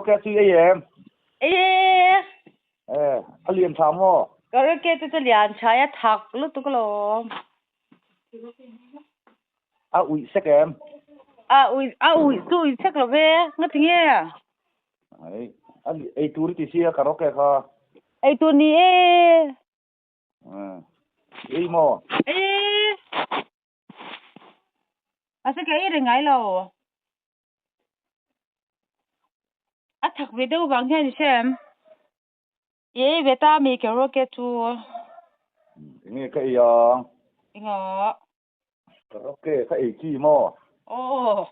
Karaoke chu ei em? Ei e! Eh, a lian tha maw? Karaoke chu chu lian tha e, a thak lutuk alawm. A uih sek em? A uih, a uih chu uih sek lo ve, ngati nge? Ei, a ei tur i ti sia karaoke kha. Ei tur ni e. Ei maw? Ei e! A se ka ei reng ngai lo. A thak ve deuh vang hian i hre em? I ei ve ta mi karaoke chu. Enge ka ei ang? Enga? Karaoke ka ei chi maw? Aw.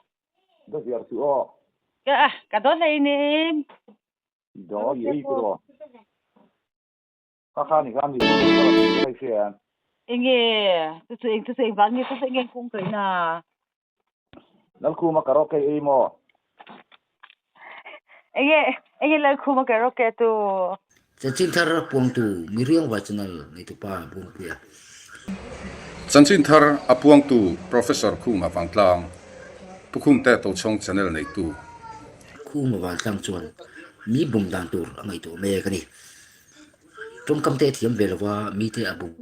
Ka ziar chu aw. Ka ka dawn hlei nen. I dawn i ei tiraw? Ka kha ni khan mi chu ka rawn tih ka hria em? Enge chu chu eng chu chu eng vang nge chu chu enge kawng kaih na? Lalkhuma karaoke ei maw? Enge enge Lalkhuma karaoke chu? Chanchin thar puangtu Miriangva channel neitupa Buangpuia. Chanchin thar a puangtu Professor Khuma Vangtlang, Pu Khumte Tochhawng channel neitu. Khuma Vangtlang chuan mi bum dan tur a ngaihtuah mek a ni. Tawngkam te a thiam ve lova mite a bum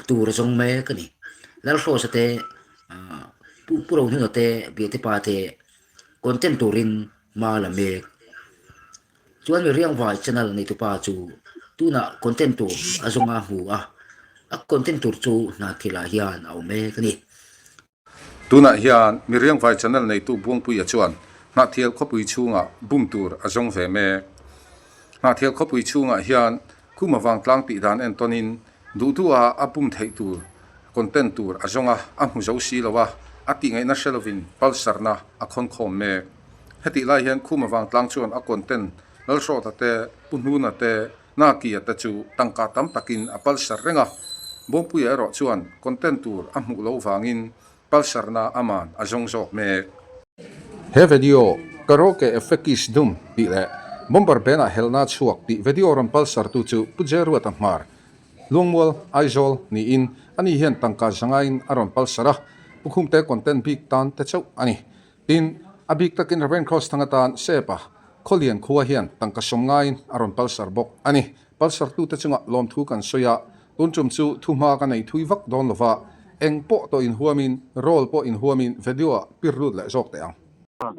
tur a zawng mek a ni. Lalhrawsa te Pu Pu Rohnuna te Biate pa te content turin hma la mek. Chuan mi Riangvai channel neitupa chu tunah content tur a zawng a hmu a, a content tur chu hna thilah hian a awm mek a ni. Tunah hian Miriangvai channel neitu Buangpuia chuan Hnahthial khawpui chhungah bum tur a zawng ve mek. Hnahthial khawpui chhungah hian Khuma Vangtlang tih dan entawnin duh duha a bum theih tur content tur a zawng a, a hmu zo si lo a, a tih ngaihna hre lovin palsarna a khawn khawm mek. Hetih lai hian Khuma Vangtlang chuan a content Lalhrawta te, Pu Hnuna te, Nakia te chu tangka tam takin a palsar reng a, Bawngpuia erawh chuan content tur a hmuh loh vangin palsarna aman a zawng zawk mek. He video, Karaoke Effect-is dum tih leh Bomber Band-ah helna chhuak tih video rawn palsartu chu Pu Jeruata Hmar, Luangmual, Aizawl niin ani hian tangka zangain a rawn palsar a, Pu Khumte content bik tan te chauh a ni. Tin, a bik takin Rev. Cross thang atan Sepa Khawlian khua hian tangka sawm ngaiin a rawn palsar bawk a ni. Palsartute chungah lawmthu kan sawi a, tun tum chu thuhma ka nei thui vak dawn lova, eng pawh tawh inhuamin, role pawh inhuamin video-ah pir lut leh zawk teh ang. Kan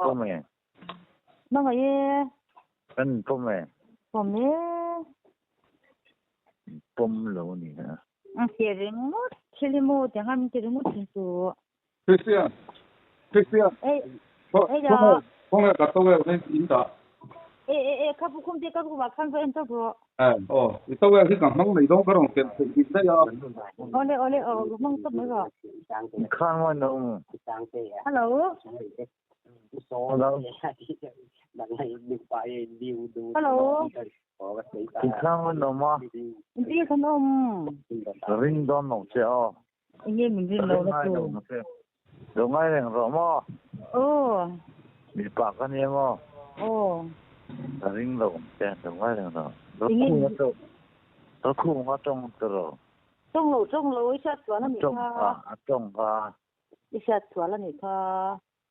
pawm e. Pawm e. Pawm lo a ni a. A ti ringawt thil hi maw tiang a min ti ringawt thin chu. Christian, Christian. Ei, ei da. Khawnge ka towel hi in dah. E e e ka pu khum te ka room ah khan va en tawp rawh. Eh aw, i towel hi ka hmang mai dawn ka rawn ken theih bik daih a. Awle awle aw, hmang tawp mai rawh. Khan maw no. Hello. Hello. Hello. Thingtlang an awm a. Engtin kan awm? Ring dawn lo che aw. Enge min rin lo na chu? Lo ngai reng rawh maw? Aw. Mipa ka nia maw? Aw. Ka ring lo che, lo ngai reng rawh. Enge? Lo khung a tawng tawh. Tawng lo, tawng lo, i hriat chuan a nih kha. A tawng kha. I hriat sual a nih kha.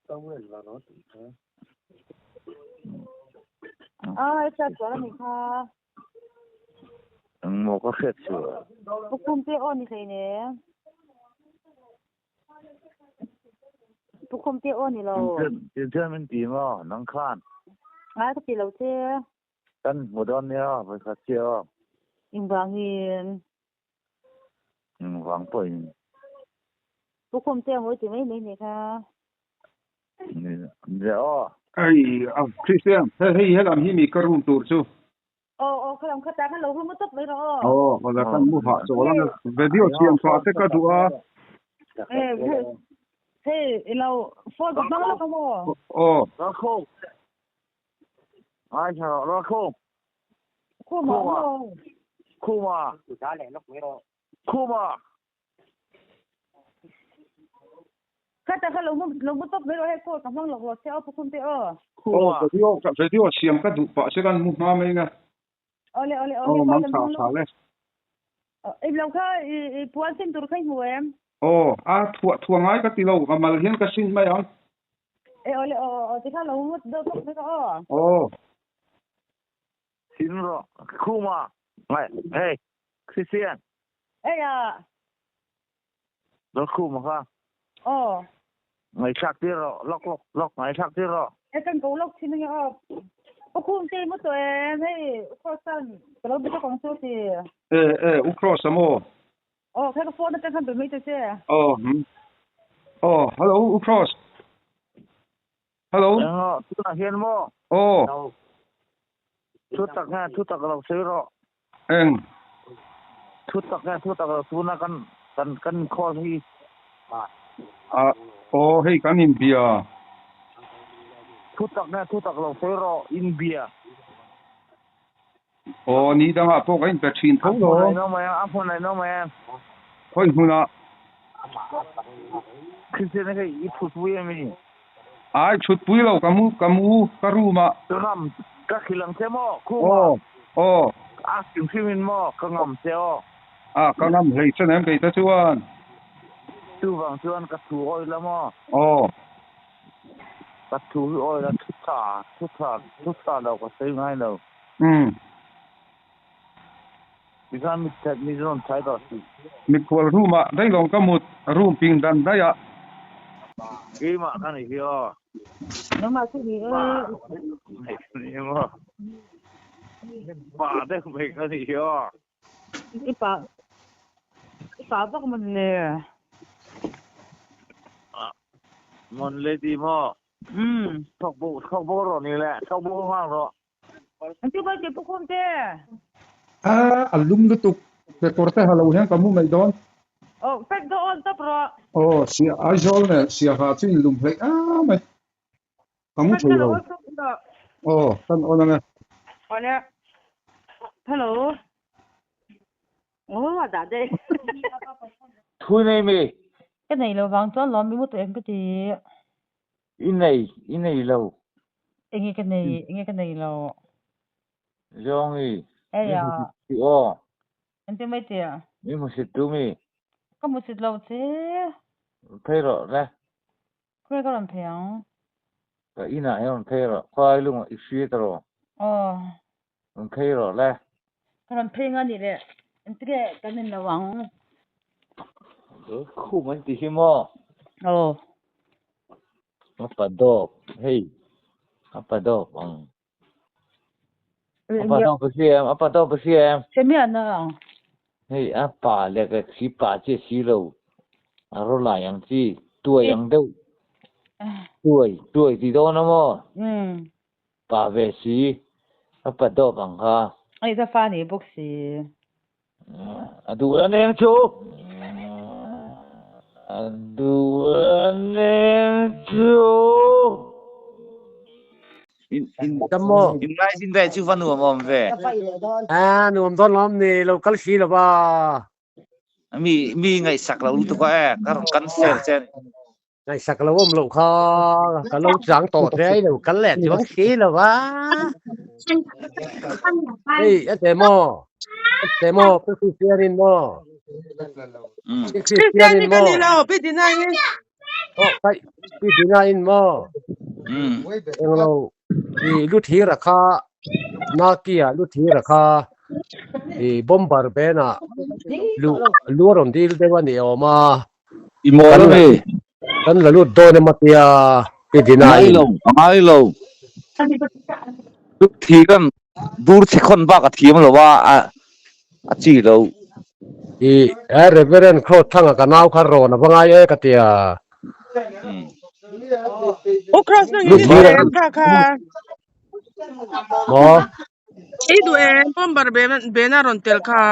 A i hriat sual a nih kha. Engmaw ka hriat sual? Pukhum te aw ni hlei ne. Pukhum te aw ni lo. Tinchuan min ti maw nang khan? Ngai ka ti lo che. Kan hmu dawn nia vawikhat chiah aw. Engvangin? Engvang pawhin. Pu Khumte a ngawi ti mai mai nih kha. Ni aw. Hei a Christian hei hei helam hi mi ka room tur chu. Aw aw khalam kha tah khan lo room a tawp mai rawh aw. Aw awle kan mu hah chawl ang video siam pah te ka duh a. Hei hei ilo phone ka hmang lawk a maw. Aw. Lalkhum. Ngaithla rawh Lalkhum. Khuma maw. Khuma. Khuma. Khata kha lo mu lo mu tawp mai rawh hei call ka hmang lawk rawh che aw Pu Khumte aw. Aw video video siam ka duh pah che kan mu hma mai nga. Awle awle Aw awle mang khawi tha lam tha le. I lo kha i i puan sin tur kha i hmu em? Aw a thuah thuah ngai ka ti lo ka mal hian ka sin mai ang. E awle aw aw tikha lo mut deuh tawp mai ka aw. Aw. Sin rawh khuma ngai hei Christian. Ei a. Lalkhuma kha. Aw. Ngaihthlak tir rawh lawk lawk lawk ngaihthlak tir rawh. E kan ko lawk thin ange aw. U Khum te mu tawh em hei U Cross an ka lo be tawk ang chu ti. E e U Cross a maw? Aw kha ka phone atang khan be mai ta che. Aw hm. Aw hello U Cross. Hello. Eng tunah hian maw? Aw. Thu tak nge thu tak lo sawi rawh. Eng. Thu tak nge thu tak lo tuna kan kan kan call hi. A aw hei kan inbia. Thu tak nge thu tak lo sawi rawh inbia. Aw ni dangah pawh ka inpe thin tho lo. A hmun a inawm em a hmun a inawm em. Khawi hmunah. Christian hei i thutpui em i? Ai thutpui lo ka mu ka mu ka room ah. Ka ngam ka hrilh ang che maw khum ah. Aw aw. A hrim hrim in maw ka ngam che aw. A ka ngam hlei chen em kei te chuan. Chuvang chuan ka thu awih la maw. Aw. Ka thu hi awih la thu tha thu tha thu tha lo ka sawi ngai lo. Umm. Tikhan mi that mi rawn thai tawh suh. Mikhual room ah daih lawng ka mut, room ping dan daih ah. Keimah ka ni hi aw. Nangmah chu ni e. Mai ka ni maw. Pa deuh mai ka ni hi aw. I pa i pa vak mawn le. Mawn le ti maw. Umm. Thawk bo thawk bo rawh ni le thawk bo nghal rawh. An ti bai te pu khum te. A a lum lutuk kekawr te ha lo hian ka mu mai dawn. Aw fek daw awn tawp rawh. Aw sia Aizawl leh Siaha chu in lum hleih a mai. Ka mu thei lo. Aw kan awn ang e. Awle. Hello. Aw a dah daih. Thui nei mi? Ka nei lo vang chuan lawm i mu tawh em ka ti. I nei, i nei lo. Enge ka nei, enge ka nei lo. Zawngi, Ei mi a. hmusit tu aw. Engtin mai tia? Mi hmusit tu mi. Ka hmusit lo che. Phei rawh le. Khawi ka rawn phei ang? Ka inah hian rawn phei rawh, khawi lungah i hria ta rawh. Aw. Rawn phei rawh le. Ka rawn phei nga nih le, engtin nge kan in lo ang? Khum an ti hi maw? Aw. A pa dawp, hei a pa dawp ang. A pa dawp a hria em? A pa dawp a hria em? Hre miah na ang. Hei a pa leh ka si pa chiah si lo, a raw lai ang chi, tuai ang deuh. Tuai, tuai ti dawn a maw? Umm. Pa ve si, a pa dawp ang kha. Ai ka fa ni bawk si. A duh a neng chu. A duh a neng chu. In ngai zin ve chu va nuam awm ve. A nuam dawn lawm ni lo kal si lo va. Mi mi ngaihsak lo lutuk a e ka rawn cancel che ani. Ngaihsak lo awm loh kha ka lo chang tawh te ai lo kal leh chuang si lo va. Hei a te maw a te maw pu Kristian in maw pu Kristian in maw Pi Dina in aw kai pi Dina in maw englo i lu thira kha nakia lu thira kha i bomber bena lu lu rawn dil deuh a ni awm a. I mawl a mi? Kan la lut dawn em a tia pi Dina in. Angai lo, angai lo. Lut thi kan dur chhe khawn bak a thiam lo a, a chi lo. I he Reverend Cross thanga ka nau kha rawn a va ngai e ka tia. U Cross nang in i duh em kha kha. Maw? I duh em bomber bena rawn tel kha.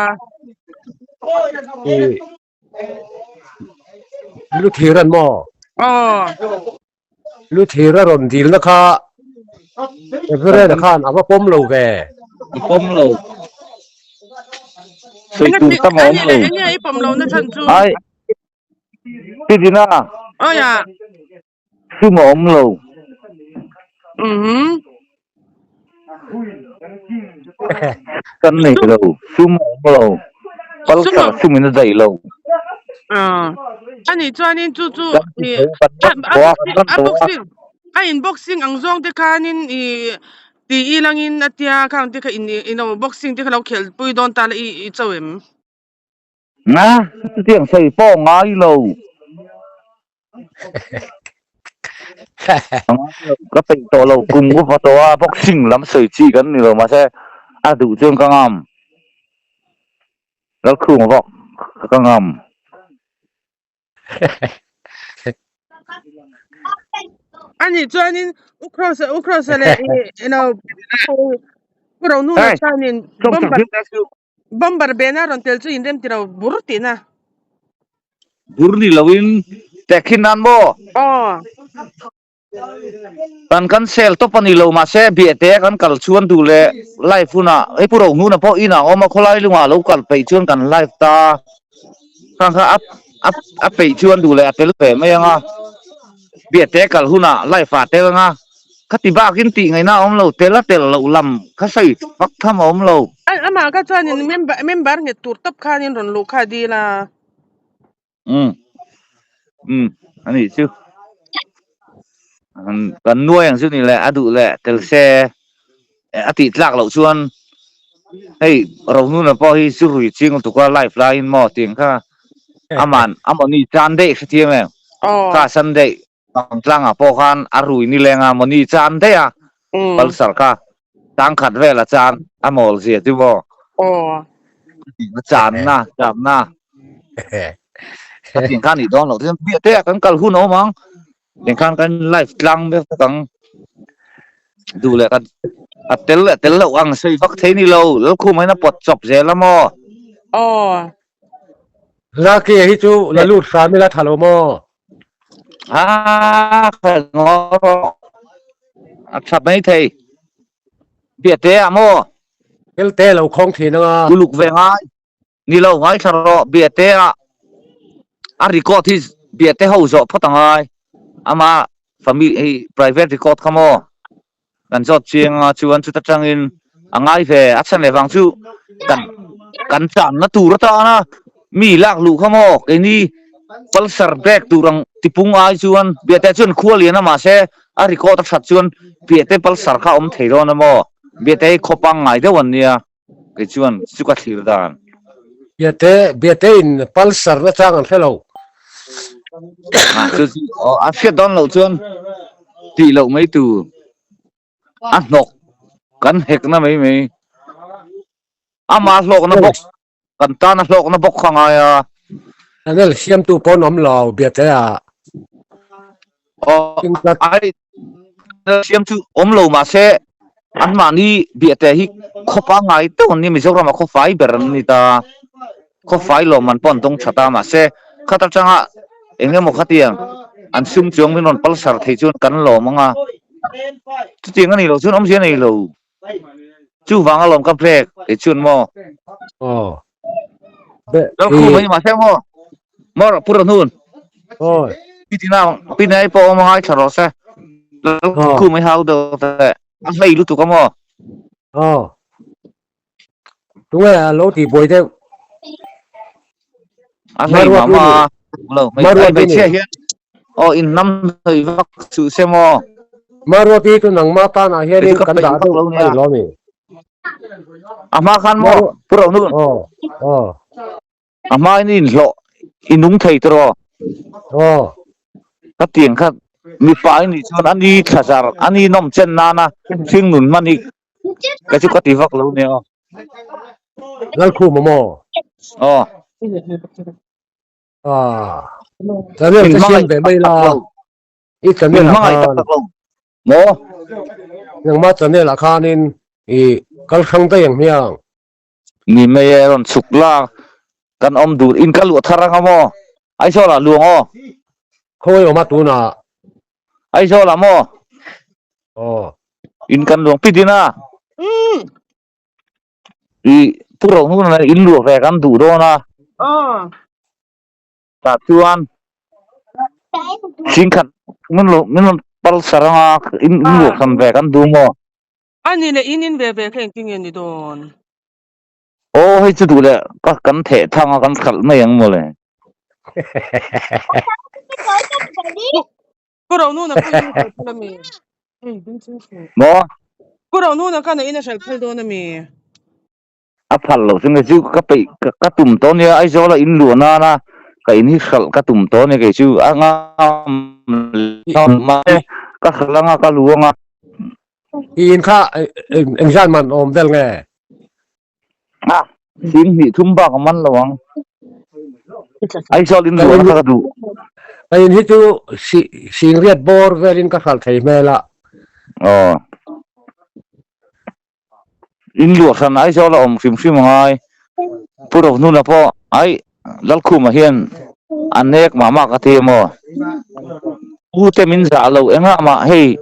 I Lu thir an maw? Aw. Lu thir a rawn dilna kha Reverend khan a va pawm lo ve. A pawm lo. Sawi tur tam a awm lo. Enge i pawm lo na chhan chu? Ai. Pi Dina. Aw ya. Sum a awm lo. Mhm. Kan nei lo, sum a awm lo, Sum palsar sumin a daih lo. Ah, ani chuanin chu chu Kan ti i tho, kan a run a tawh a, kan boxing run a tawh a. boxing a in boxing ang zawng te khanin i ti ilangin a tia khang te kha in i lo boxing te kha lo khelh pui dawn ta la i i cho em? Na, chutiang sawi pawh ngai lo. Ka peih tawh lo, kum upa tawh a boxing lam sawi chi kan ni lo mahse a duh chuan ka ngam. Lalkhung vak ka ngam. Ani chuanin u Kross u Kross leh i lo pu Rohnuna Hey, chuanin sawm sak bomber hlim ta chu. bomber bena rawn tel chu inrem ti lo bur tihna. Bur ni loin tehkhin nan maw? Aw. Kan kan sel tawp a ni lo mahse biahte kan kal chuan duh leh live hunah hei pu Rohnuna pawh inah a awm a khawlai lungah lo kal peih chuan kan live ta khang kha a a a peih chuan duh leh a tel ve mai ang a biahte kal hunah live ah tel ang a khati bakin tih ngaihna a awm lo tel a tel loh lam kha sawi vak tham a awm lo. Amah kha chuanin member member nghet tur tawp khanin rawn luh kha a dil a. Um um a nih chu kan nuai ang chu ni le a duh leh tel se a tih tlak loh chuan hei Rohnuna pawh hi chu rui ching lutuk a live laiin maw tih ang kha aman amawni chan daih hrethiam em kha Sunday Bangtlangah pawh khan a rui nileng a mawni chan daih a Pulsar kha tangkhat vel a chan a mawl zia chu maw a chan na chan na a tiang khan nih dawn loh chuan biah te ah kan kal hun a awm ang tiang khan kan live tlang mek bawk ang duh leh kan a tel leh tel loh ang sawi vak thei ni lo lalkhum hian a pawt chawp zel a maw. Laki hi chu la lut hram ila tha lo maw? A ngaw rawh a tha mai thei biate ah maw Kelte lo khawng thin anga uluk ve ngai ni lo ngai thla rawh biate ah a record hi biate ho zawh phawt angai ama family hei private record kha maw kan zawt chiang a chuan chuta tangin a ngai ve a chhan leh vang chu kan kan channa tur atana mi lak luh kha maw keini pulsar bag tur ang tipung ai chuan biate chuan khua lian a mahse a record a that chuan biate pulsar kha awm thei dawn a maw biate hi khaw pangngai deuh an nia kei chuan chu ka thlir dan. Biate biate in pulsar na chang an hre lo. A chu chu aw a hriat dawn loh chuan tih loh mai tur a hnawk kan hek na mai mai ama hlawkna bawk kan tana hlawkna bawk kha ngai a. Channel siamtu pawn awm lo biate ah. Aw ai siam chu awm lo mahse anmahni biahte hi khaw pangngai deuh an ni Mizoram ah khaw fai ber an ni ta khaw fai lawm an pawh an tawng tha ta mahse khat atanga eng emaw khatiang an sum chuang min rawn palsar thei chuan kan lawm ang a chutiang a nih loh chuan awmzia a nei lo chuvang a lawm ka brek kei chuan maw aw Lalkhum mai mahse maw Mawr pu Rahnun Oi. Pi tina pi nai pawh awm angai thla rawh se. Lalkhum mai hau deuh teh. A hlei lutuk a maw? Aw. Tunge a lo ti buai deuh. A hlei mah mah a. Lo mai ai hmeichhia hian aw in hnam hnawih vak suh se maw? Maruati chu nangmah tanah hianin kan dah deuh a ni lo mi? A hma khan maw Pu Rohnun? Aw. Aw. A hmain i inhlawh i nung thei tawh. Aw. Ka tiang kha mipa i nih chuan a ni thla zar a ni nawm chen nana hring nun hman hi ka chu ka ti vak lo nia aw. Lalkhum a maw? Aw. Ah. Channel te siam ve mai la. I channel ah khan. Maw? Nangmah channel ah khanin i kal hrang daih ang hmiang. Ni mai e rawn chhuk la kan awm dur in ka luah thar anga maw Aizawl ah luang aw. Khawi awm a tunah. Aizawl ah maw. Aw. In kan luang pit in a. I pu ro hnun ah in luah ve kan duh dawn a. Aw. Tah chuan singkhat min lo min rawn pal sar anga in luah khan ve kan duh maw. A ni leh in in ve ve kha engtin nge ni dawn? Aw hei chu duh leh ka kan theh thang a kan hralh mai ang mawle. Pu Ronuna pawh in a hralh phal ami? Maw? Pu Ronuna khan a in a hralh phal dawn ami? A phal loh chu nge chu ka peih ka tum tawh nia Aizawl a in luah nana ka in hi hralh ka tum tawh nia kei chu a ngam mahse ka hralh anga ka lu anga. I in kha engzat man awm vel nge? A sing hnih thum bak a man lo ang. Aizawl in luah na kha ka duh. Ka in hi chu sing riat bawr velin ka hralh thei hmel a. Aw. In luah hran Aizawl a awm hrim hrim angai. Pu Rohnuna pawh ai Lalkhuma hian a nek mah mah ka ti emaw. U te min zah lo engah mah hei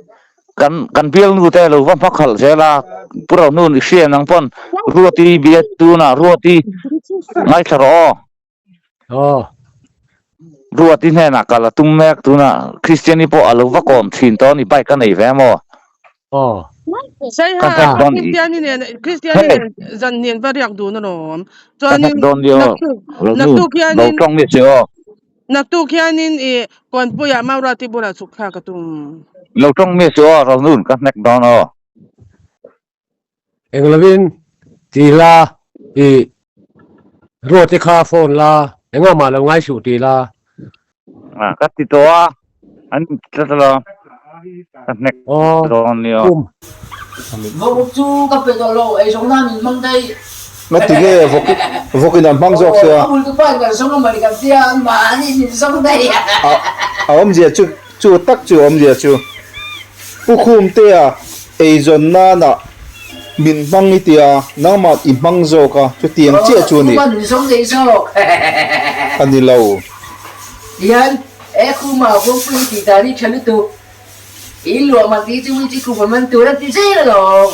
kan kan bialnu te lo va hma khalh zel a Pu Rohnun i hria nang pawn Ruati bia tunah Ruati ngaithla rawh aw. Aw. Ruati hnenah kal a tum mek tunah Kristiani pawh a lo va kawm thin tawh a ni bike a nei ve maw? Aw. Saiha Ka hnek dawn i Kristiani nen Kristiani Hey nen zan nen va riak dun alawm. Ka hnek Chuanin dawn nia naktuk lo nu naktuk lo hianin tawng mi che aw. Naktuk hianin i Kawnpuiah Maurati bulah chhuk thlak a tum. Lo tawng mi che aw lo nu ka hnek dawn aw. Englovin ti la i ruat te kha phone la engah mah lo ngai suh ti la. A ka ti tawh a, an ti tlat alawm, ka hnek dawn nia. Vawk chu ka pe tawh lo, ei zawng nan min hmang daih. Ngati nge vawk vawk in an hmang zawk sia. A bul tu pa in kan zawng a mawni kan tia, mahni min zawng daih. A awmzia chu Chu tak chu awmzia chu Pu Khumtea eizawn nana min hmang i tia, nangmah i hmang zawk a, chutiang chiah chu a ni. A ni lo.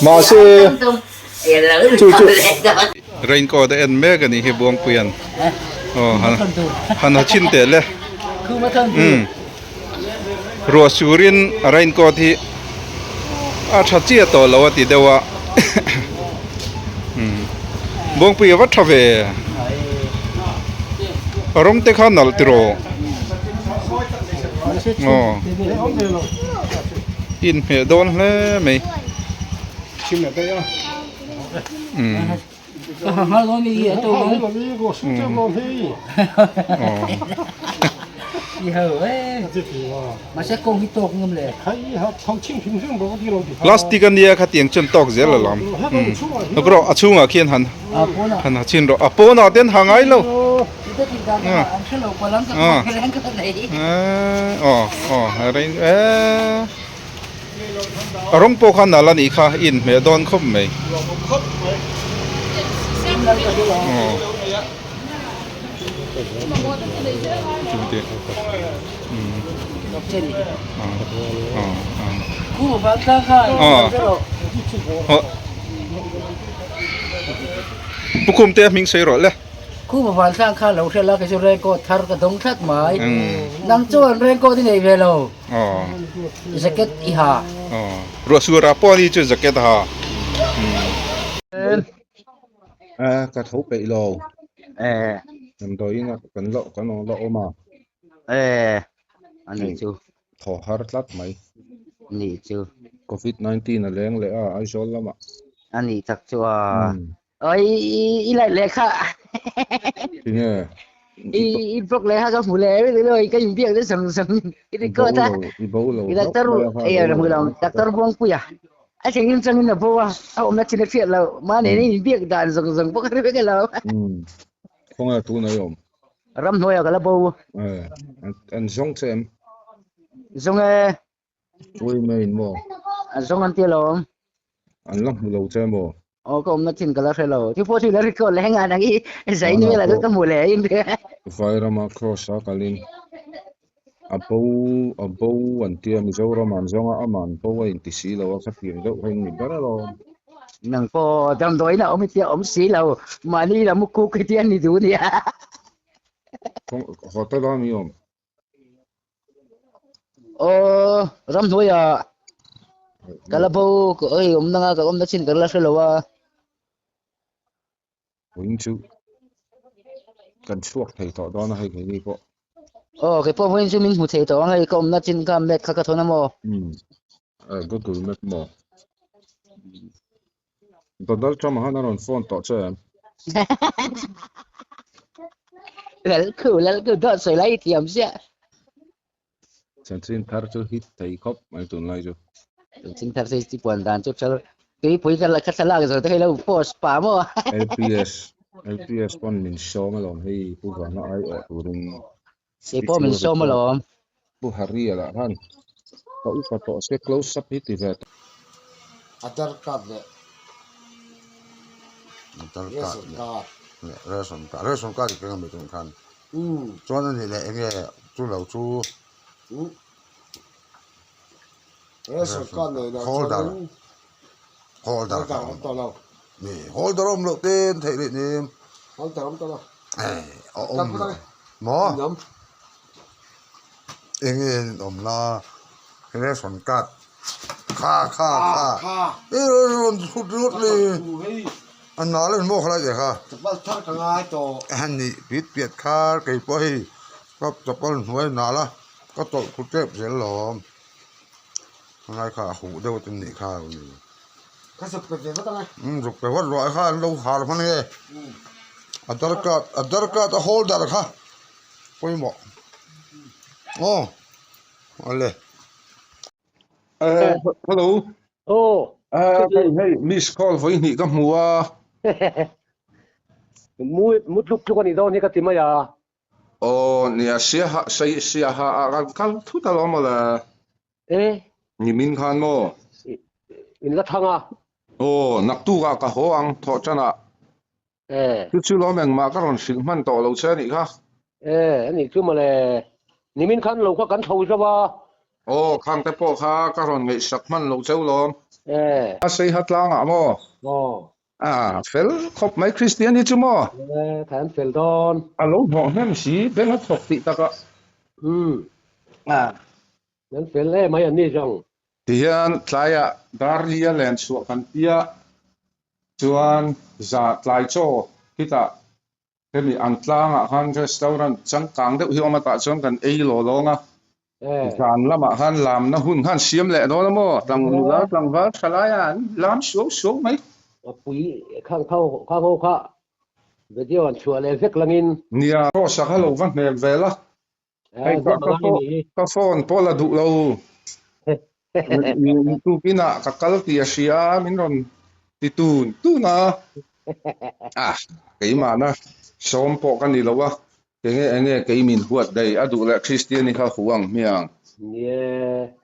Mahse, chu chu. Raincoat a en mek a nih hi Buangpuia'n. Aw han han ha chhin teh le. Umm ruah surin a raincoat hi a tha chiah tawh lo a ti deuh a umm Buangpui a va tha ve a rawng te kha nalh tiraw aw inhmeh dawn hle mai. Plastic a nia khatiang chuan tawk zel a lawm rawh a chhungah khian han han ha chhin rawh a pawnah te an ha ngai lo aw aw A rawng pawh kha nal a nih kha i inhmeh dawn khawp mai. Pu Khumte a hming sawi rawh le. Khuma vantlang kha lo hria la kei chu raincoat thar ka dawng thlat mai. Nang chuan raincoat i nei ve lo. Jacket i ha. Ruah sur ah pawh ani chu jacket a ha. Ka tho peih lo. Damdawiin ah kan la kan la awm a. Ani chu. Thaw har tlat mai. Ni chu. Covid 19 a leng leh a Aizawl lamah. Ani tak chu a. Oi i laih leh kha. Tinge? I i block leh kha ka hmu leh ri lo ka in biak te sang sang i record a. I bo lo. I doctor ei a hmu lo doctor Buangpuia. A theng in changin a bo a a awmna chin a hriat lo mahni in in biak dan zawng zawng pawh ka hre vek lo. Khawnge tun a i awm? Ramhnuai ah ka la bo. Eh an zawng che em? Zawng e. Ui mai in maw? An zawng an ti alawm. An la hmu lo che maw? Aw ka awmna thin ka la hre lo. Chu pawh chu i la record leh heng ah nang i zai ni vel ah ka hmu leh in. Vairama cross a kalin a bo a bo an tia Mizoram an zawng a amah an bo a inti si lo a khatiang deuh kha in ni ber alawm. Nang pawh damdawiin a awm i tia awm si lo mahni lam u kuk i tia ni duh nia. Hotel a mi awm. Aw ramhnuai ah. Ka la bo hei awmna nga ka awmna chin ka la hre lo a. Vawiin chu kan chhuak thei tawh dawn a hei keini pawh. Aw kei pawh vawiin chu min hmu thei tawh ang hei ka awmna chin kha map kha ka thawn a maw? Umm Google map maw? Donald Trump a han a rawn phone tawh che em? Lalku lalku dawt sawi lai i thiam chiah. Chanchin thar chu hit thei khawp mai tunlai chu. Chanchin thar chu i puan dan chu thal tuipui ka la thla lak zo te hei lo post pah maw. LPS LPS pawn min sawm alawm hei Pu Vana ai awh turin Kei pawh min sawm alawm. Pu Harry a lah khan ka upa tawh se close up hi ti ve tawh. Aadhar card leh Aadhar Ration card card. leh ration card ration card i keng a mi tun khan chuan a nih leh eng nge chu lo chu Ration card nei loh holder chuanin holder holder awm tawh lo. Ni holder awm loh te an theih leh nen Holder awm tawh lo. Eh a awm lo maw eng nge an awm la ration card kha kha kha e rawn chhut ringawt le a nal en maw khalai teh kha Chapal thar ka ngai tawh. A nih pit piat kha kei pawh hei ka chapal hnuai nal a ka tawlh khu tep zel lawm helai kha a huh deuh te nih kha a ni. Ka zuk pe ve vat ang e. Umm zuk pe vat ruah kha an lo har hman nge Aadhar card Aadhar card a holder kha pawimawh aw awle. Eh hello. Aw. Eh hei hei miss call vawi hnih ka hmu a. Mu mu tluk tluk a nih dawn hi ka ti mai a. Aw nia siaha sei siaha ah kan kal thut alawm mawle. Eh. Nimin khan maw? In la thang a. Aw, naktuk ah ka haw ang thawh tan ah. Eh. Chu chu lawm engmah ka rawn hrilh hman tawh lo che anih kha. Eh, anih chu mawle. Nimin khan lo kha kan tho zo a. Aw, khang te pawh kha ka rawn ngaihsak hman lo cheu lawm. Eh. A sei ha tlang ah maw? Aw. A fel khawp mai Kristian hi chu maw? Eh, thai an fel dawn. A lo hnawh hnem si, beng a thawk tih takah. Umm. A. An fel em mai an ni zawng. Tihian tlaiah Darli a len chhuah kan tia chuan za tlai chaw khitah hemi an tlangah khan restaurant changkang deuh hi awm a tah chuan kan ei law lawng a. Zan lamah khan lamna hun khan siam leh dawn a maw? Tlang nula tlangval tha laia an lam suau suau mai. Pui khang kho khang ho kha video an chhuah leh vek langin. Nia, Rosa kha lo va hmel ve la. Hei ka ka ka phone pawh la duh lo. Tukinah ka kal tih a hria a, min rawn ti tun tun a. Ah, keimahna sawm pawh ka ni lo a, enge enge kei min huat daih a duh leh Kristiani kha hu ang hmiang. Nie.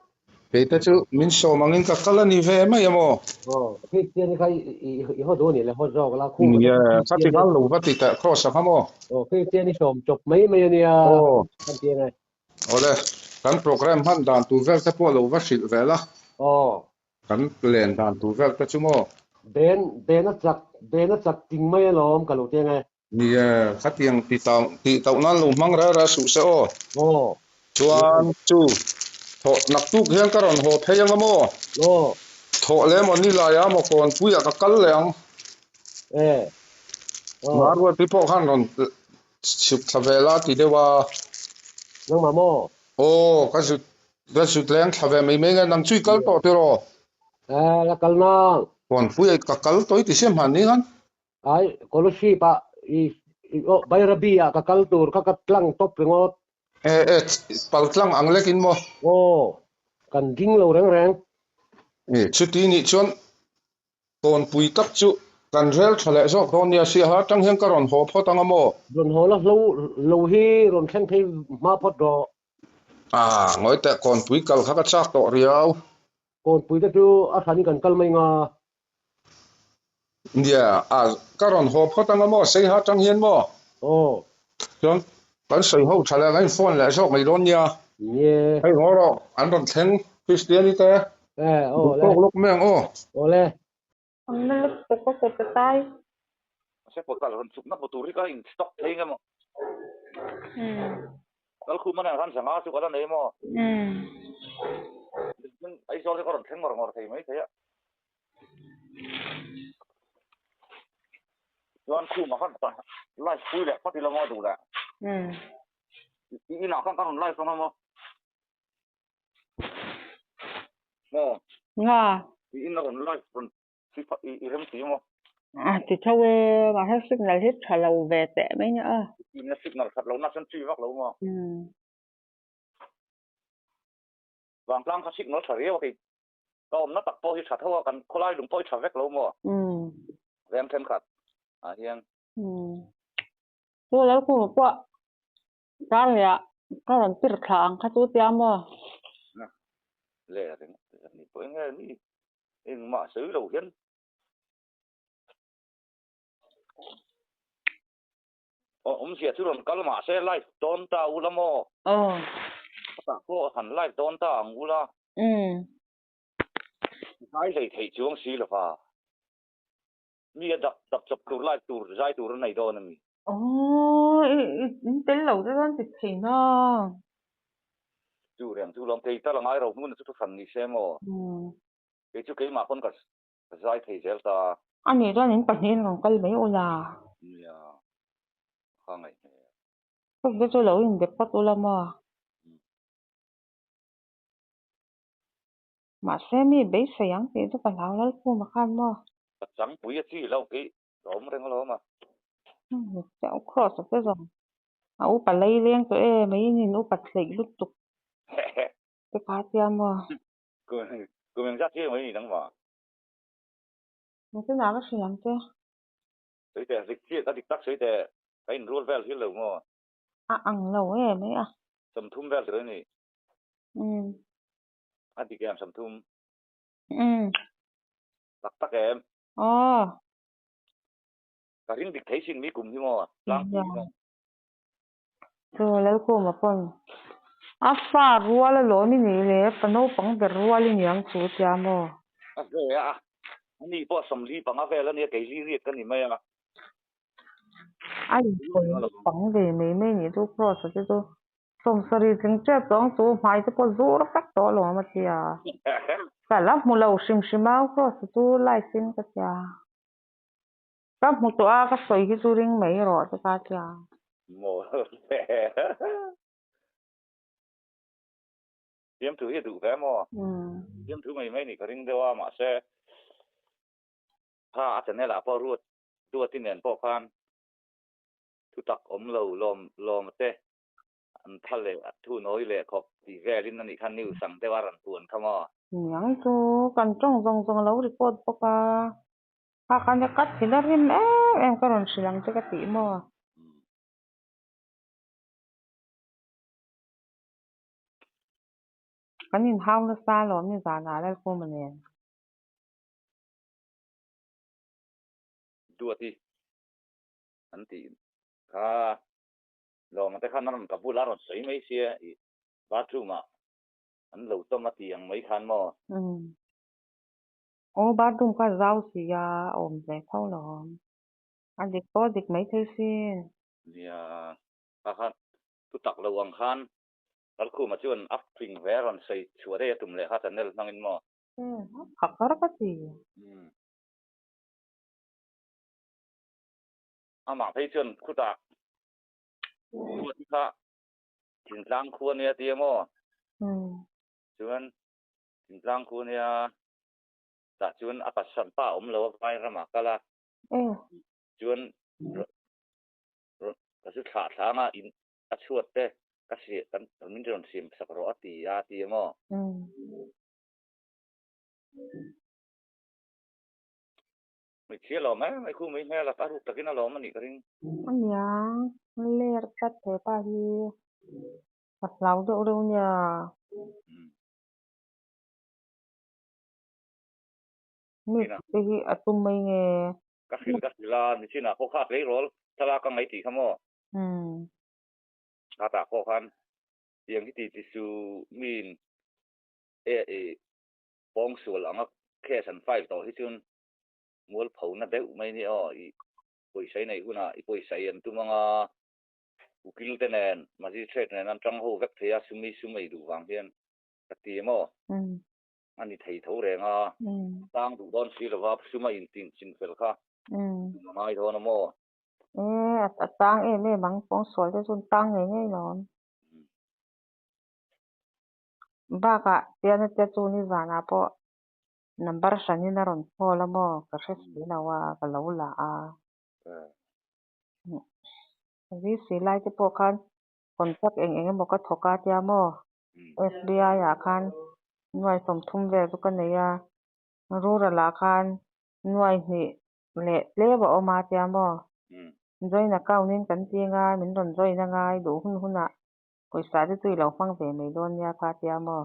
Kei te chu min sawm angin ka kal a ni ve mai a maw? Aw, Kristiani kha i haw duh a nih le haw zawk la, khum Nie, khati khan lo va ti teh cross a kha maw? Aw, Kristiani sawm chawp mai mai a nia. Aw. Kan ti ange. Awle, kan program hman dan tur vel te pawh lo va hrilh ve la. Aw. Kan len dan tur vel te chu maw? Ben, Ben a chak, Ben a chak ting mai alawm ka lo ti ange. Nia, khatiang ti tau tih tauh nan lo hmang reng reng suh se aw. Aw. Chuan chu thawh naktuk hian ka rawn haw phei ang a maw? Aw. Thawh leh maw nilai a maw kawnpuiah ka kal leh ang. E. Aw. Maruati pawh khan rawn chhuk thla ve la ti deuh a. Nangmah maw? Aw, ka zut ka zut leng thla ve mai mai nge nang chu i kal tawh tiraw? E, la kal nang. Kawnpuiah ka kal tawh i ti sia hman ni khan. Ai, Kolasib ah i aw Bairabi ah ka kal tur kha ka tlang tawp ringawt. E e, pal tlang ang lek in maw? Aw, kan ding lo reng reng. E, chuti nih chuan tawnpui tak chu kan rel tha leh zawk dawn nia sia ha tang hian ka rawn haw phawt ang a maw? Rawn haw la hlo lo hi rawn thleng phei hma phawt rawh. Ah, ngawi teh kawnpui kal kha ka chak tawh riau. Kawnpui te chu a hran in kan kal mai nga. Nia, a ka rawn haw phawt ang a maw, Seiha atang hian maw? Aw. Chuan kan sawi ho tha leh kan in phone leh zawk mai dawn nia. Nie. Hei haw rawh, an rawn thleng Kristiani te. Eh, aw le. Duh tawk lawk mai ang aw. Aw le. An na lutuk a kut a tai. Mahse pawh kal rawn chukna hmu tur hi ka in stock thei nge maw? Umm. Kal khum a nen khan zanga chu ka la nei maw? Umm. Aizawl hi ka rawn thleng ngawr ngawr thei mai thei a. Chuan khumah khan ka live pui leh phawt ila maw duh leh. I inah khan ka rawn live ang a maw? Maw? Nga. I in a rawn live rawn i rem si maw? A ti tho e, mahse signal hi tha lo ve teh mai nia a. Inna signal that lo na chuan chi vak lo maw? Vangtlang kha signal tha riau a kei ka awmna tak pawh hi tha tho a, kan khawlai lung pawh hi tha vek lo maw? Veng thenkhat ah hian. Chu lo khum pawh kar leh ah ka rawn pir thla ang kha chu tia maw? Le reng ni pawh eng nge mi engmah sawi lo hian. Aw awmzia chu rawn kal mah se live dawn ta ula maw? Aw. Tah pawh han live dawn ta ang ula. Umm. Zai hlei theih chuang si lova. Mi a dap dap chawp tur live tur zai tur a nei dawn a mi. Aw i i in tel lo te chuan ti thei na. Chu reng chu lawm kei tal a ngai ro hmun chu thu hran ni se maw? Umm. Kei chu keimah pawn ka Ka zai thei zel ta. A nih chuan in pahnihin rawn kal mai ula. Nia, ka ngaih hmel. Heng te chu lo inbe phawt ula maw? Mahse mi beisei ang tih chu ka hlau Lalkhuma khan maw? Ka changpui a chi lo kei ka awm reng alawm a. Chauh cross a te zawng. A upa lei leng tawh e mai in in upa hleih lutuk te kha tia maw? Kum engzat chiang mai ni nangmah? Engtin ah ka hria ang che? Sawi teh, dik chiah ka dik tak sawi teh, ka inrual vel hil lo maw? A ang lo em mai a. 30 vel tur a ni. Umm. A dik em 30? Umm. Tak tak em? Aw. Ka ring dik thei sin mi kum hi maw? Tlangpui hi maw? Chu Lalkhuma pawn a fa rual alawm i nih le, fa naupang ber rual i ni ang chu tia maw? A ve a, ani pawh 45 vel a nia, kei li riat ka ni mai a. A insawi naupang ve mai mai nih chu Kross-a te chu 70 tling tep tawh ang chu, hmai te pawh zur vek tawh alawm a tia. Ka la hmu lo hrim hrim a, Kross-a chu live in ka tia. Ka hmu tawh a, ka sawi hi chu ring mai rawh te ka tia. Maw Fiamthu hi a duh ve maw? Fiamthu mai mai nih ka ring deuh a, mahse kha a channel ah pawh ruat duati nen pawh khan thutak awm lo lawm lawm te an tha leh a thu nawi leh khawp tih velin a nih khan news ang deuh a rawn puan kha maw? Niang chu kan tawng zawng zawng a lo record bawk a. Kha khan a cut thin a rim em em ka rawn hrilh ang che ka tih maw? Kan inhau nasa alawm ni zanah Lalkhuma nen. Duati an tih kha lawma te khan a rawn ka bulah a rawn sawi mai sia i bathroom ah an lo tawm a ti ang mai khan maw? Aw bathroom kha zau si a awm ve tho lo awm. A dik pawh a dik mai thei sin. Nia, kha kha thu tak lo ang khan Lalkhuma chuan a fing ve a rawn sawi chhuah daih a tum leh kha channel hmangin maw? Umm, a pha kar ka ti. Umm. Amah phei chuan khutah khua te kha thingtlang khua nia tia maw? Umm. Chuan Thingtlang khu nia tah chuan a pasal pa a awm lo a vai ramah kal a chuan ka chu thlah thlang a in a chhuat te ka siam kan min rawn siam sak rawh a ti a ti a maw. Hmeichhia lawm mai mai khu mai hmel a a ruk takin a lawm a nih ka ring. Ania ler tlat he pa hi ka hlau deuh reuh nia. Mi te hi a tum mai nge? Ka hrilh ka hrilh a, nichinah pawh kha tleirawl thlalak ka ngaih tih kha maw? Khatah pawh khan tiang hi ti ti su miin e i pawngsual anga case an file tawh hi chuan mualpho na deuh mai ni aw i pawisa i neih hunah i pawisa i an tum anga ukil te nen magistrate nen an tang ho vek thei a sumi sum ei duh vang hian ka ti maw? A ni thei tho reng a, tang duh dawn si lova suma in tin chin fel kha a ngai dawn a maw? E, a tang em em ang, pawngsual te chu an tang ngei ngei lo ang. Bakah piana te chu nizanah pawh number hranin a rawn call a maw ka hre si lo a, ka lo la a. VC lai te pawh khan contract eng eng emaw ka thawk a tia maw? SBI ah khan nuai 30 vel chu ka nei a, rural ah khan nuai hnih leh tlem a awm a tia maw? Join account in kan ti anga min rawn join anga i duh hun hunah pawisa te chu i lo hmang ve mai dawn nia kha tia maw?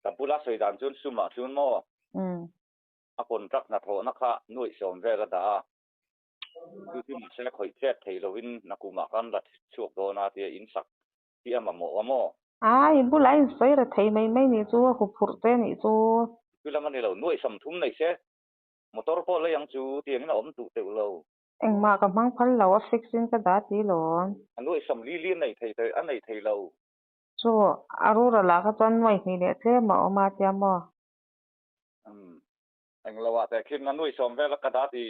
Ka bula sawi dan chuan sumah chuan maw? A contract hnathawhna kha nuaih 10 vel a dah a, chu chu mahse khawih chet thei lovin nakumah khan la chhuak dawn a tia in sak hi a mamawh a maw? Ai, i bulah in sawi ra thei mai mai nih chu, a huphurh che nih chu. Chu lam a ni lo, nuaih 30 nei se, motor pawh lei ang chu tiangin a awm duh teuh lo. Engmah ka hmang phal lo, a fix in ka dah ti lo. A nuaih 40 li nei thei thei, a nei thei lo. Chu, a rural ah kha chuan nuaih hnih leh tlem a awm a tia maw? Umm, englo ah tehkhin a nuaih 10 vel a ka dah ti,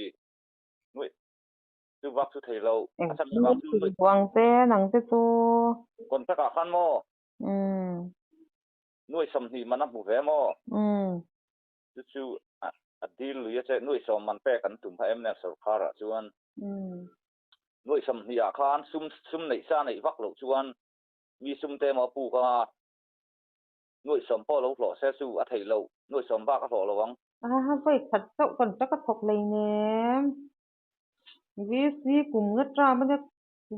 nuaih Chu bak chu thei lo. A chhan bak chu Engtin buang te nang te chu. Contract ah khan maw? Nuai 20 man a hmu ve maw? Chu chu a deal lui a che. Nuai 10 man pek an tum kha em nen sorkar ah chuan. Nuai 20 ah khan sum sum neih sa neih vak loh chuan mi sum te emaw a puk anga nuai 10 pawh lo hlawh se chu a theih loh. Nuai 10 bak a hlawh lo ang. A vawi khat chauh contract a thawk hleinem. VC kum nga term a nia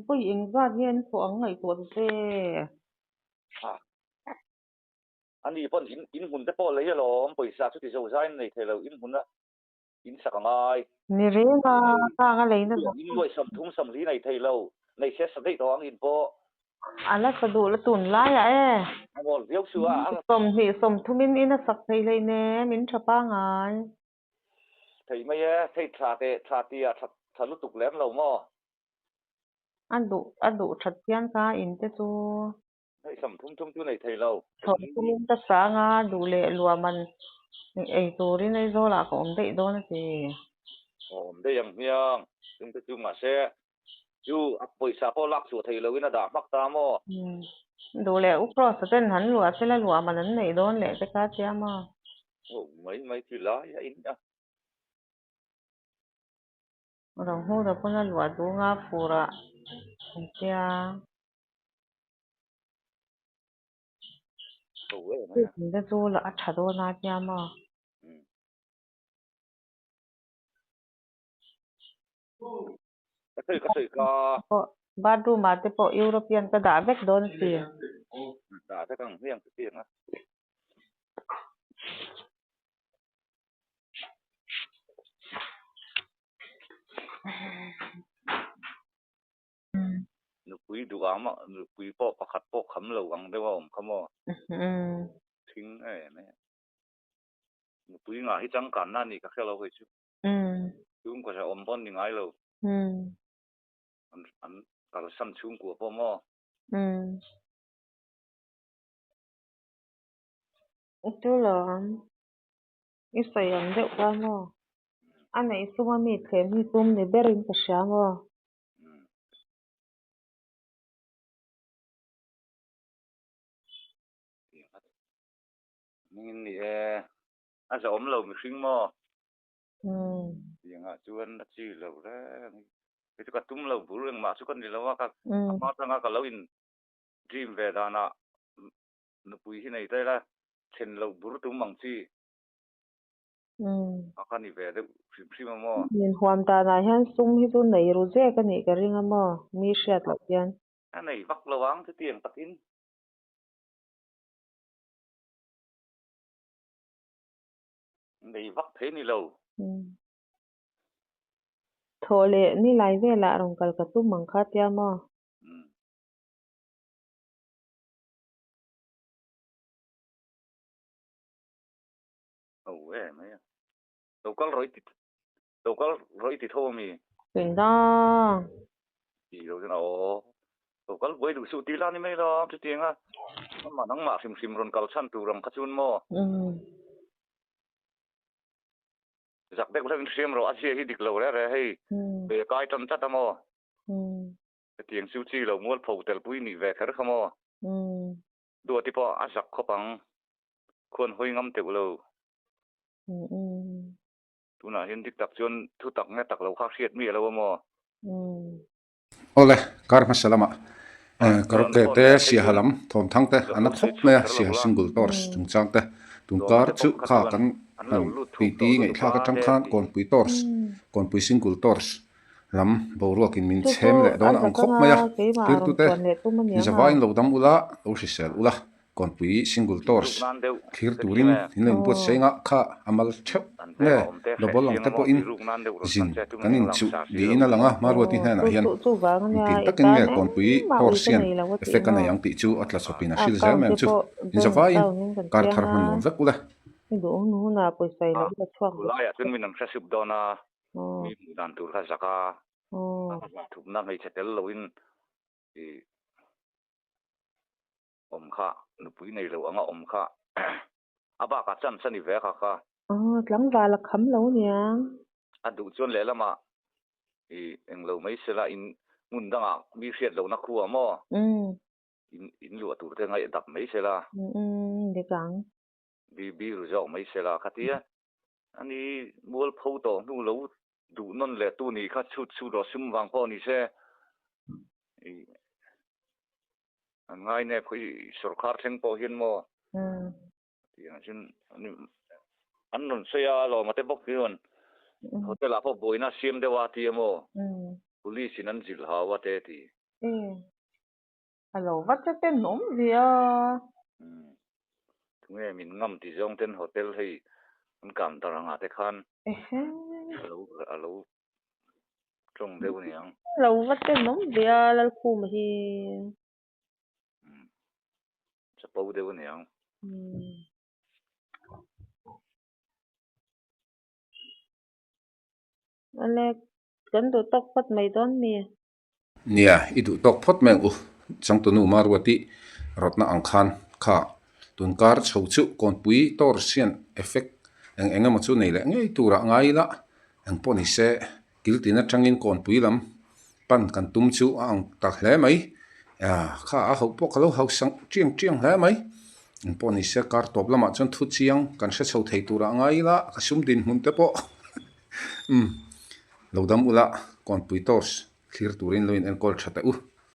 vawi engzat nge an thawh ang ngaihtuah ta che. A ni pawn in in hmun te pawh lei alawm pawisa chu ti zo zai in nei thei lo in hmun a in sak a ngai. Ni reng a kang a leina zawng. In nuai 30 40 nei thei lo nei se sa daih tawh ang in pawh. A la sa duh la tun laiah e. A mawl viau chu a. 20 30 in in a sak thei hleinem in tha pangai. Thei mai e, thei tha teh tha tia tha tha lutuk lem lo maw? A duh a duh that hian ka in te chu. Hei 30 thum chu nei thei lo. 30 in ka sang a, duh leh luahman ei turin Aizawl ah ka awm daih dawn a ti. Awm daih ang hmiang, chung te chu mahse chu a pawisa pawh lak chhuah thei lo in a dah hmak ta maw? Duh leh U Cross-a ten han luah sela luahman an neih dawn leh te kha tia maw? Oh mai mai chu lai a in a. Ro hnu pawn a luah duh nga fur ah an tia. Chu te chu a tha dawn a tia maw. Ka sawi ka sawi ka. Bathroom ah te pawh European ka dah vek dawn si. Dah vek ang hmiang chu chiang a. Nupui duh ang a, nupui pawh pakhat pawh kham lo ang deuh a awm kha maw? Thing em em. Nupui ngah hi changkanna a nih ka hre lo hei chu. Chhungkua hrehawm pawh an ni ngai lo. An kalsan chhungkua pawh maw? Chu lo ang. I sawi ang deuh kha maw? A neih sum a mi thlem hi tum ni berin ka hria maw? Hmingin ni e, a zahawm lo mihring maw? Tiangah chuan a chi lo reng. Kei chu ka tum lo bur engmah chu ka ni lo a, ka hma atanga ka lo in dream ve danah nupui hi nei ta ila then lo bur tum ang chi a ka ni ve deuh hrim hrim a maw? Min huam danah hian sum hi chu nei ru zek a nih ka ring a maw? Mi hriat loh hian. A nei vak lo ang chutiang takin. Nei vak thei ni lo. Thawh leh ni lai velah rawn kal ka tum ang kha tia maw? Ho e mai a. Lo kal rawih ti lo kal rawih ti tho ami? Engda? Ti lo chuan aw. Lo kal buai duh suh ti la ni mai lo chutiang a. Amah nangmah hrim hrim rawn kal chhan tur ang kha chuan maw? Zak deuh hleuhin hriam rawh, a zia hi dik lo re re hei. Be kai tan tlat a maw? Hetiang chu chi lo mualpho telpui nih ve kher kha maw? Duati pawh a zak khawp ang, khuan hawi ngam teuh lo. Tunah hian dik tak chuan thu tak nge tak lo kha hriat miah lo a maw? Awle, kar hmasa lamah karaoke te, siaha lam, thawmthang te an la khawp mai a, siaha single tours chungchang te tun kar chu kha kan han titi ngaihthlak atang khan Kawnpui tours, Kawnpui single tours lam boruakin min chhem leh dawn a ang khawp mai a, tirtute nizavain lo dam ula, lo hrisel ula. Kawnpui single tours thlir turin in lo inbuatsaih nga kha a mal theuh nge double ang te pawhin zin kan inchuh niin a lang a, Maruati hnenah hian engtin takin nge Kawnpui tours hian effect a nei ang tih chu a tla chawpin a hrilh zel mai ang chu. Inzavaiin kar thar hman nuam vek ule. Awm kha, nupui nei lo anga awm kha a bakah chance a ni ve kha kha. Aw, tlangval a kham lo niang. A duh chuan lehlamah i englo mai sela in hmun dangah mi hriat lohna khua maw? In in luah tur te ngaih dap mai sela. Umm, dik ang. Bi bi ru zawk mai sela khatia ani mualpho tawh hnu lo duh nawn leh tu ni kha chhut chhut rawh sum vang pawh ni se i An ngai nep hi sorkar thleng pawh hian maw tiang chuan an rawn sawi a lawm a te bawk hian hotel ah pawh buaina a siam deuh a tia maw police in an zilh hau a te ti. A lo va che ten awm ve a. Tunge min ngam ti zawng ten hotel hei an kang dar angah te khan a lo Tawng deuh a niang. Lo va tenawm ve a Lalkhuma hi. Chapo deuh a niang. Awle kan duh tawk phawt mai dawn mi. Nia, i duh tawk phawt mai ang u. Changtunu Maruati rawtna ang khan kha tunkar chho chu Kawnpui Tours hian effect eng eng emaw chu nei leh ngei turah ngai ila eng pawh ni se kiltin atangin Kawnpui lam pan kan tum chu a ang ta hle mai. Kha a hauh pawh ka lo hauh sang chiang chiang hle mai. Eng pawh ni se kar tawp lamah chuan thu chiang kan hre chho thei turah ngai ila ka sum dinhmun te pawh umm lo dam ula Kawnpui Tours thlir turin lo in enkawl tha teh u.